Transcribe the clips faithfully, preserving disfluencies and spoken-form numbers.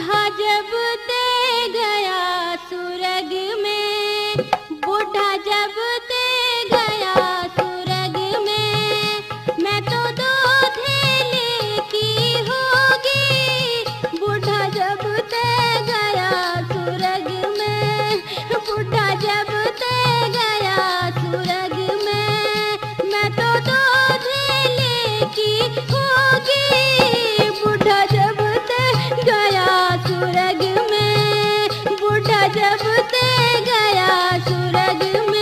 बूढ़ा जब ते गया सुरग में, बूढ़ा जब ते गया सुरग में, मैं तो दो धेले की होगी। बूढ़ा जब ते गया सुरग में, बूढ़ा जब ते गया सुरग में, मैं तो दो धेले की होगी। बूढ़ा जब ते गया सुरग में, बूढ़ा जब ते गया सुरग में।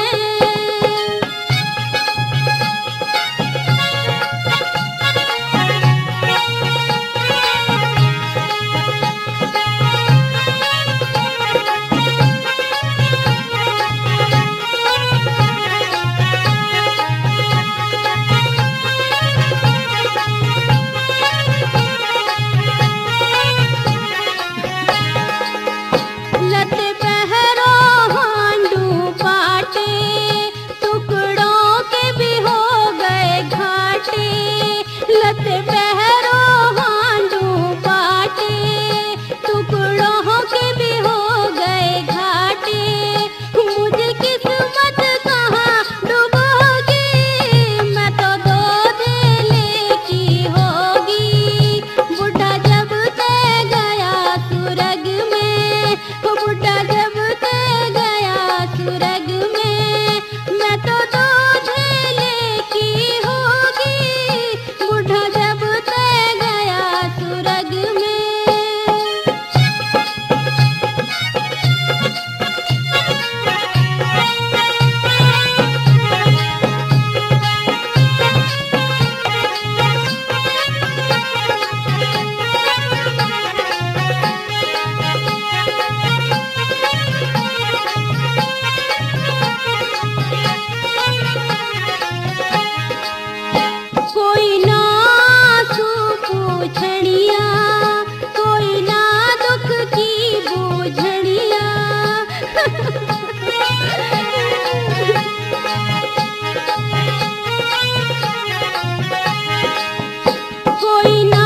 लत पहरो हांडू पाटे, टुकड़ों के भी हो गए घाटे। लत पहरो हांडू पाटे, टुकड़ों के भी हो गए घाटे। मुझे किस्मत कहाँ डुबोगी, मैं तो दो धेले की होगी। बूढ़ा जब ते गया सुरग में, वो बूढ़ा जब ते गया सुरग में, मैं तो दो धेले की होगी। बूढ़ा जब ते गया सुरग में। कोई ना आंसू पूछणिया, कोई ना दुख की बूझणिया। कोई ना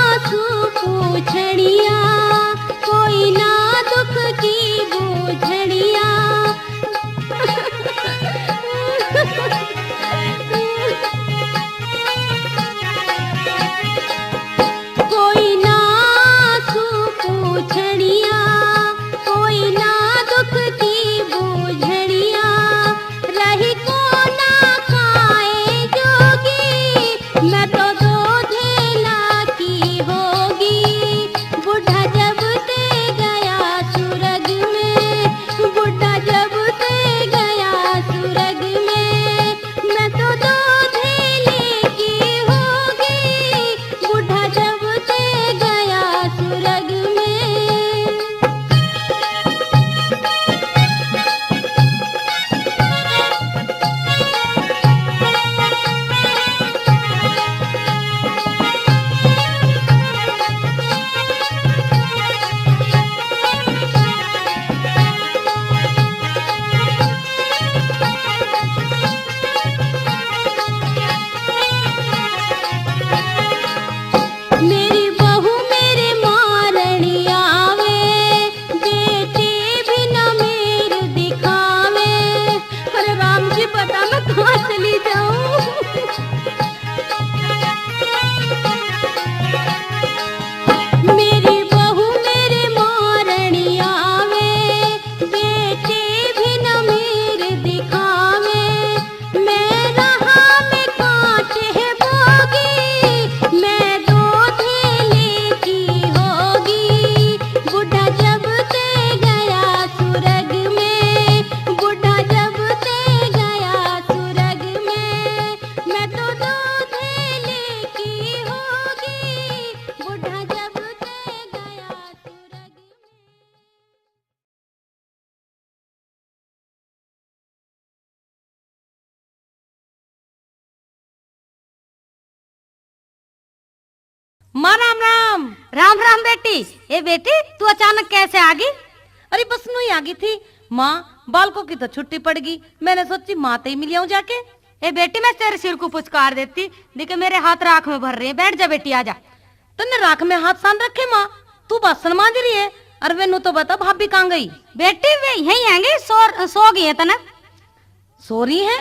आंसू पूछणिया, कोई ना दुख की बूझणिया। कोई ना आंसू पूछणिया, कोई ना दुख की बूझणिया, रही को ना खाए जोगी, मैं तो दो धेला की होगी। बूढ़ा जब ते गया सुरग में, बूढ़ा जब ते गया सुरग में, मैं तो दो धेले की होगी। बूढ़ा जब ते गया सुरग में। मेरी बहू मेरे मारणी आवे, बेटे भी ना मेर दिखावे। अरे राम जी, बता मैं कहाँ चली जाऊं? मेरी बहू मेरे मारणी आवे, बेटे भी न मेर दिखावे। मैं राह में कांटे बोगी, मैं दो धेले की होगी। बूढ़ा जब ते गया सुरग में, बूढ़ा जब ते गया सुरग में, मैं तो दो धेले की होगी। बूढ़ा जब ते गया सुरग में। माँ राम राम। राम राम बेटी। ए बेटी, तू अचानक कैसे आ गई? अरे बस न्यू ही आ गई थी माँ, बालकों की तो छुट्टी पड़ गई, मैंने सोची माँ ते ही मिल आऊं जाके। ए बेटी, मैं तेरे सिर को पुचकार देती, देखे मेरे हाथ राख में भर रहे हैं। बैठ जा बेटी, आ जा। तन्ने राख में हाथ सान रखे माँ? तू बासन मांज रही है, अरे वे नू तो बता, भाभी कहाँ गई? बेटी, वे यहीं हैंगे, सो, सो गई है तनक। सो रही है?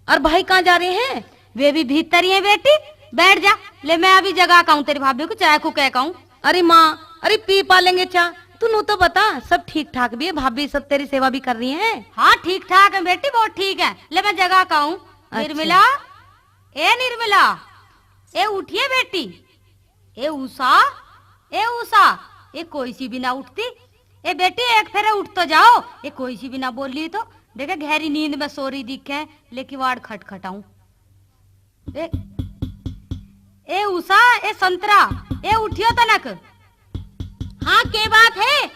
और भाई कहाँ जा रहे हैं? वे भी भीतर ही हैं बेटी। बैठ जा, ले मैं अभी जगा के आऊं तेरी भाभी को, चाय को कह के आऊं। अरे माँ, अरे पी पा लेंगे चाय। तू नू तो बता, सब ठीक ठाक भी है? भाभी सब तेरी सेवा भी कर रही है? हाँ, ठीक ठाक है बेटी, बहुत ठीक है। ले मैं जगा के आऊं। अच्छा। निर्मला, ए निर्मला, ए उठिए बेटी। ए उषा, ए उषा, ए कोई सी भी ना उठती। ए बेटी, एक फेरे उठ तो जाओ। ए कोई सी भी ना बोली तो देखे, गहरी नींद में सोरी दिखे, लेकिन वाड़ खटखटाऊं। ए, ए उषा, ए संतरा, ए उठियो तनक। हाँ, के बात है?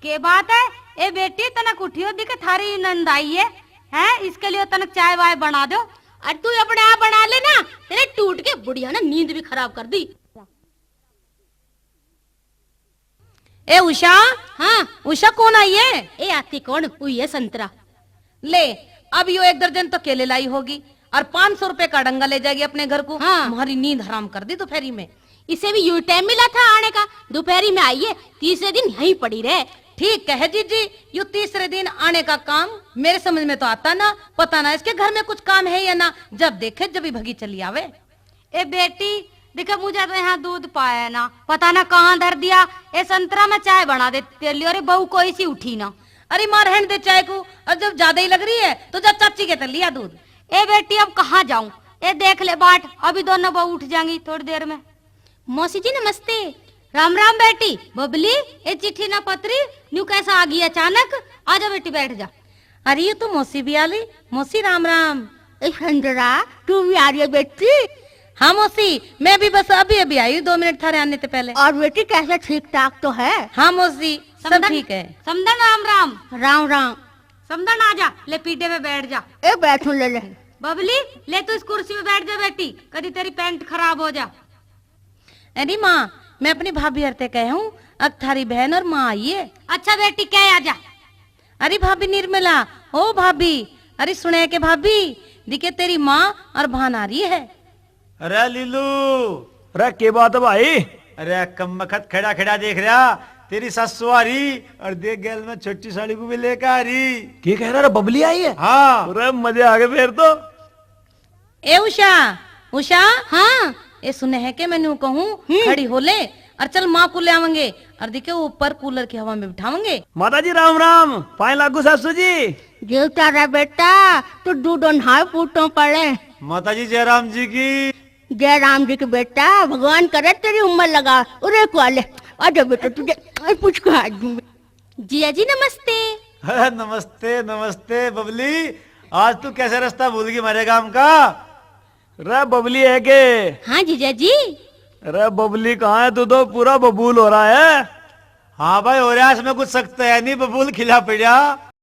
के बात है? ए बेटी, तनक उठियो दिखे, थारी नंद आई है, हैं? इसके लिए तनक चाय वाय बना दो। और तू अपने आप बना ले ना, तेरे टूट के बुढ़िया ने नींद भी खराब कर दी। ए उषा। हाँ। उषा, कौन आई है? ए आती कौन, हुई है संतरा। ले, अब यो एक दर्जन तो केले लाई होगी और पाँच सौ रुपए का डंगा ले जाएगी अपने घर को। हाँ। हमारी नींद हराम कर दी दोपहरी में। इसे भी यू टाइम मिला था आने का, दोपहरी में आई है, तीसरे दिन यहीं पड़ी रहे। ठीक कहे जीजी, यू तीसरे दिन आने का काम मेरे समझ में तो आता ना, पता ना इसके घर में कुछ काम है या ना, जब देखे जब ही भगी चली आवे। ए बेटी, देखे मुझे तो यहाँ दूध पाया ना, पता ना कहाँ धर दिया। ए संतरा, मैं चाय बना देती तेरे लिए। अरे बहू कोई सी उठी ना। अरे माँ, रहन दे चाय को, और जब ज्यादा ही लग रही है तो जा चाची के तले लिया दूध। ए बेटी, अब कहाँ जाऊं? ए देख ले बाट, अभी दोनों बहू उठ जाएंगी थोड़ी देर में। मौसी जी नमस्ते। राम राम बेटी। बबली, ए चिट्ठी ना पत्री, न्यू कैसा आ गई अचानक? आजा बेटी, बैठ जा। अरे, ये तो मौसी भी आ ली। मौसी, राम राम। ए संतरा, तू भी आ रही है बेटी? हाँ मौसी, मैं भी बस अभी अभी आई हूँ, दो मिनट थारे आने से पहले। और बेटी, कैसे, ठीक ठाक तो है? हाँ मौसी, सब समधन, ठीक है। समधन, राम राम। राम राम। समधन, आ जा, ले पीढ़े पे बैठ जा। ए बैठूं, ले ले। बबली, ले तू इस कुर्सी पे बैठ जा बेटी, कदी तेरी पैंट खराब हो जा। अरे माँ, मैं अपनी भाभी हरते कह हूँ, अक थारी बहन और माँ आई है। अच्छा बेटी, कह आ जा। अरे भाभी निर्मला, ओ भाभी, अरे सुने के भाभी, दिखे तेरी माँ और बहन आ रही है। अरे लीलू। अरे के बात है भाई? अरे कम बखत खड़ा खड़ा देख रहा, तेरी सासू आ रही और देख गैल में छोटी साली को भी लेकर आ रही। के कह रहा रे, बबली आई है? हाँ। अरे मजे आ गए फिर तो। ए उषा, उषा। हाँ। ए सुने है के मैं न्यू कहूँ, हम्म। खड़ी हो ले और चल माँ को ले आवेंगे और दिखे ऊपर कूलर की हवा में बिठावेंगे। माता जी राम राम, पाए लागू सासू जी। जीवता रह बेटा, तू दूधो नहाए पूतों पड़े। माता जी जयराम जी की। जयराम जी की बेटा, भगवान करे तेरी उम्र लगा। उरे को आ ले, आजा बेटा, तुझे पूछ के आ दूँ। जिया जी नमस्ते। अरे नमस्ते, नमस्ते बबली, आज तू कैसे रास्ता भूल गई हमारे गांव का? रे बबली है के? हाँ जीजा जी। अरे बबली कहाँ है, तू तो पूरा बबूल हो रहा है। हाँ भाई, हो रहा है, इसमें कुछ शक तो है नहीं, बबूल खिला पड़ा।